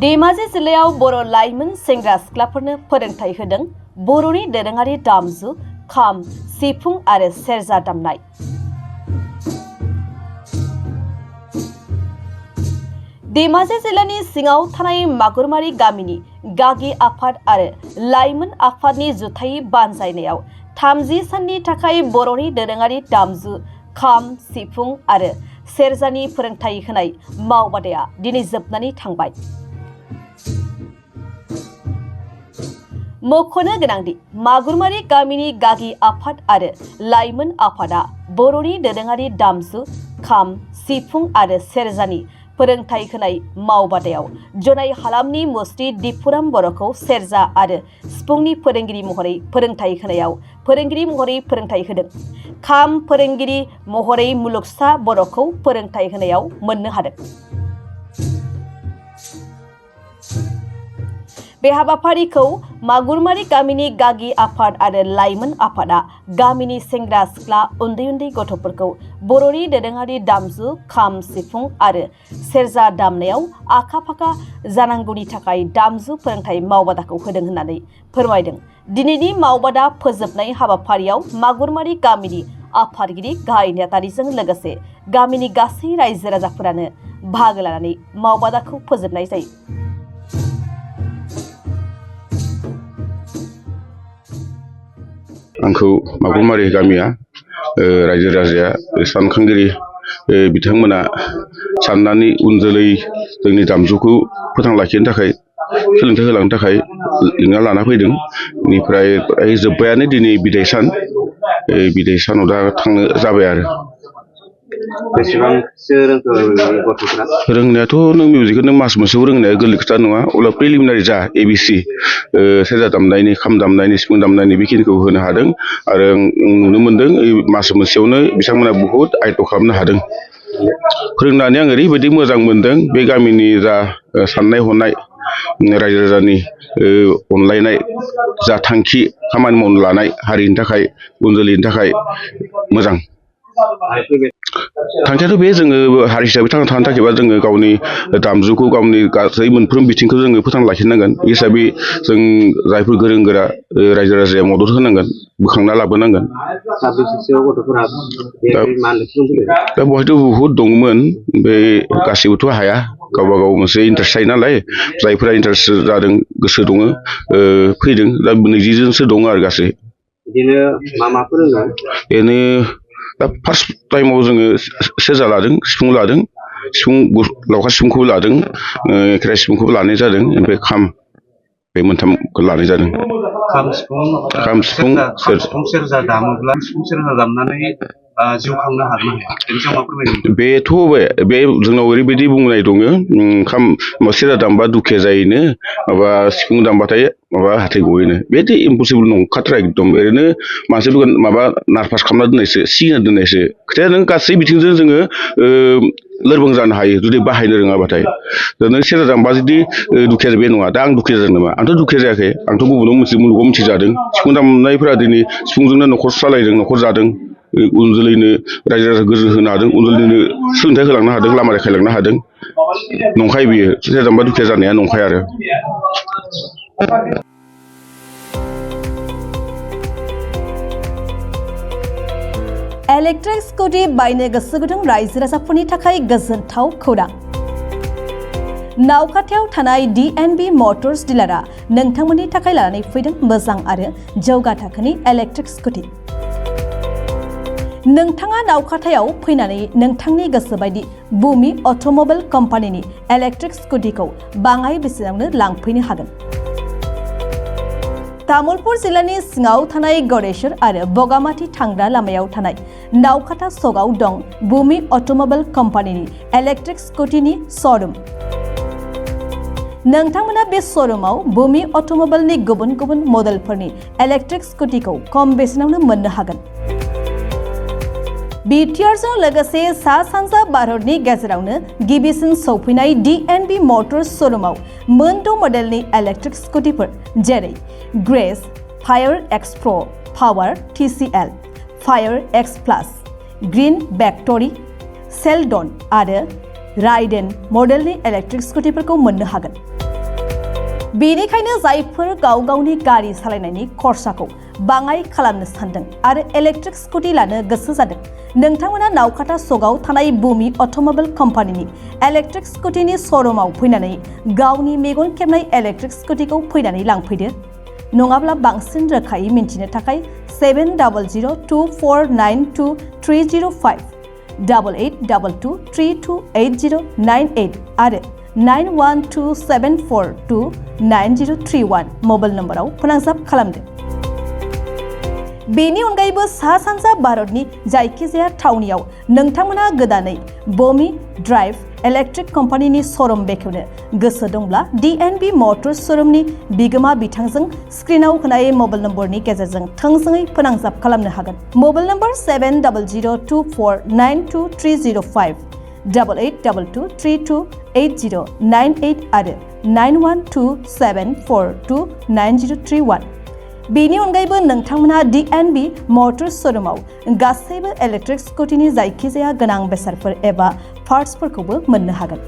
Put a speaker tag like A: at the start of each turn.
A: धेमाजि जिल्लायाव बर' लाइमोन सेंग्रा सिख्लाफोरनो फोरोंथाय होदों बर'नि दोरोङारि दामजु खाम, सिफुं आरो सेरजा दामनाय। धेमाजि जिल्लानि सिङाव थानाय मागुरमारि गामिनि गागि आफाद आरो लाइमोन आफादनि जुथायै बानजायनायाव 30 साननि थाखाय बर'नि दोरोङारि दामजु खाम, सिफुं आरो सेरजानि फोरोंथाय होनाय मावबादाया दिनै जोबनानै थांबाय। मख'नो गोनांदि मागुरमारि गामिनि गागि आफाद आरो लाइमोन आफादा बर'नि दोरोङारि दामजु खाम, सिफुं आरो सेरजानि फोरोंथाय होनाय मावबादायाव जनाय हालामनि मुस्रि दिपुराम बर'खौ सेरजा आरो सिफुंनि फोरोंगिरि महरै फोरोंथाय होनायाव फोरोंगिरि महरै फोरोंथाय होदों। खाम फोरोंगिरि महरै मुलुगसा बर'खौ फोरोंथाय होनायाव मोननो हादों। बे हाबाफारिखौ मागुरमारि गामिनि गागि आफाद आरो लाइमोन आफादा गामिनि सेंग्रा सिख्ला उन्दै उन्दै गथ'फोरखौ बर'नि दोरोङारि दामजु खाम, सिफुं आरो सेरजा दामनायाव आखा फाखा जानांगौनि थाखाय दामजु फोरोंथाय मावबादाखौ होदों होननानै फोरमायदों। दिनैनि मावबादा फोजोबनाय हाबाफारियाव मागुरमारि गामिनि आफादगिरि गाहाय नेहाथारिजों लोगोसे गामिनि गासै रायजो राजाफोरानो बाहागो लानानै मावबादाखौ फोजोबनाय जायो।
B: आंखौ मागुरमारि गामिया रायजो राजाया सानखांगिरि बिथांमोना साननानै उन जोलै जोंनि दामजुखौ फोथांना लाखिनो थाखाय सोलोंथाइ होलांनो थाखाय लिंना लाना फैदों। बेनिफ्राय जोब्बायानो दिनै बिदाय सान। बिदाय सानाव दा थांनो जाबाय आरो।
C: बेसेबांसो रोंखो गथ'फ्रा?
B: रोंनायाथ' नों मिउजिकखौ नों मास मोनसेयाव रोंनाया गोरलै खोथा नङा। अब्ला प्रिलिमिनारि जा ABC सेरजा दामनायनि, खाम दामनायनि, सिफुं दामनायनि बेखिनिखौ होनो हादों आरो आं नुनो मोनदों मास मोनसेयावनो बिथांमोना बहुद आयत्त' खालामनो हादों। फोरोंनानै आं ओरैबायदि मोजां मोनदों। बे गामिनि जा साननाय हनाय, रायजो राजानि अनलायनाय, जा थांखि खामानि मावनो लानाय हारिनि थाखाय, उन जोलैनि थाखाय मोजां। थांखियाथ' बे जोङो हारि हिसाबै थांना थानो थाखायबा जोङो गावनि दामजुखौ, गावनि गासै मोनफ्रोम बिथिंखौ जोङो फोथांना लाखिनांगोन। बे हिसाबै जों जायफोर गोरों गोरा रायजो राजाया मदद होनांगोन, बोखांना लाबोनांगोन। दा बहायथ' बहुद दंमोन। बे गासैबोथ' हाया, गावबा गाव मोनसे इन्टारेस्ट थायो नालाय। जायफोरा इन्टारेस्ट जादों, गोसो दङ, फैदों। दा 20 जनसो दङ आरो गासै।
C: बिदिनो मा फोरोङो?
B: बेनो दा फार्स्ट टाइमाव जोङो सेरजा लादों, सिफुं लादों, लावखार सिफुंखौबो लादों, खेराइ सिफुंखौबो लानाय जादों। ओमफ्राय खाम, बे मोनथामखौ लानाय जादों। खाम, सिफुं,
C: सेरजा दामोब्ला सिफुं सेरजा दामनानै जिउ खांनो हागोन ना हाया? बेनि सायाव मा फोरमायगोन?
B: बेथ' बे जोंनाव ओरैबायदि बुंनाय दङ, खाम सेरजा दामबा दुखिया जायोनो, माबा सिफुं दामबाथाय माबा हाथाय गयोनो। बेथ' इम्पसिबोल नंखाथारा एकदम। ओरैनो मानसिफोरखौ माबा नार्भास खालामना दोननायसो, सिगिना दोननायसो। खोथाया नों गासै बिथिंजों जोङो लोरबां जानो हायो जुदि बाहायनो रोङाबाथाय। नों सेरजा दामबा जुदि दुखिया बे नङा। दा आं दुखिया जादों नामा? आंथ' दुखिया जायाखै। आंथ' गुबुनाव मुलुगाव मिथिजादों। सिफुं दामनायफोरा दिनै सिफुंजोंनो न'खर सालायदों, न'खर जादों। उन जोलैनो रायजो राजा गोजोन होनो हादों, उन जोलैनो सोलोंथाइ होलांनो हादों, लामा देखायलांनो हादों। नंखाय बियो सेरजा दामबा दुखिया जानाया नंखाय आरो।
A: इलेक्ट्रिक स्कुटि बायनो गोसो गुदुं रायजो राजाफोरनि थाखाय गोजोनथाव खौरां। नावखाथायाव थानाय DNB मटर्स डिलारआ नोंथांमोननि थाखाय लानानै फैदों मोजां आरो जौगा थाखोनि इलेक्ट्रिक स्कुटि। नोंथाङा नावखाथायाव फैनानै नोंथांनि गोसो बायदि बुमि अट'मबाइल कम्पानिनि इलेक्ट्रिक स्कुटिखौ बाङाय बेसेनावनो लांफैनो हागोन। तामुलपुर जिल्लानि सिङाव थानाय गडेश्वर आरो बगामाथि थांग्रा लामायाव थानाय नावखाथा सकआव दं बुमि अट'मबाइल कम्पानिनि इलेक्ट्रिक स्कुटिनि श'रुम। नोंथांमोना बे श'रुमाव बुमि अट'मबाइलनि गुबुन गुबुन मडेलफोरनि इलेक्ट्रिक स्कुटिखौ खम बेसेनावनो मोननो हागोन। बिटिआरजों लोगोसे सा सानजा भारतनि गेजेरावनो गिबिसिन सौफैनाय DNB मटर्स श'रुमाव मोनद' मडेलनि इलेक्ट्रिक स्कुटिफोर जेरै ग्रेस, फायर एक्स प्र', पावार TCL, फायर एक्स प्लास, ग्रीन भेक्टरि, सेलडन आरो राइडेन मडेलनि इलेक्ट्रिक स्कुटिफोरखौ मोननो हागोन। बेनिखायनो जायफोर गाव गावनि गारि सालायनायनि खरसाखौ बाङाय खालामनो सानदों आरो इलेक्ट्रिक स्कुटि लानो गोसो जादों, नोंथांमोना नावकाटा सकआव थानाय बुमि अट'मबाइल कम्पानिनि इलेक्ट्रिक स्कुटिनि श'रुमाव फैनानै गावनि मेगन खेबनाय इलेक्ट्रिक स्कुटिखौ फैनानै लांफैदो। नङाब्ला बांसिन रोखायै मिन्थिनो थाखाय 7002492305 8822328098 आरो 9127429031 मबाइल नम्बराव फोनांजाब खालामदो। बेनि अनगायैबो सा सानजा भारतनि जायखिजाया थावनियाव नोंथांमोना गोदानै बमी ड्राइव इलेक्ट्रिक कम्पानिनि श'रुम बेखेवनो गोसो दंब्ला DNB मटर्स श'रुमनि बिगोमा बिथांजों स्क्रिनाव होनाय मबाइल नम्बरनि गेजेरजों थोंजोङै फोनांजाब खालामनो हागोन। मबाइल नम्बर 700224923005 8822328098 आरो 9127429031। बेनि अनगायैबो नोंथांमोना DNB मटर्स श'रुमाव गासैबो इलेक्ट्रिक स्कुटिनि जायखिजाया गोनां बेसादफोर एबा पार्ट्सफोरखौबो मोननो हागोन।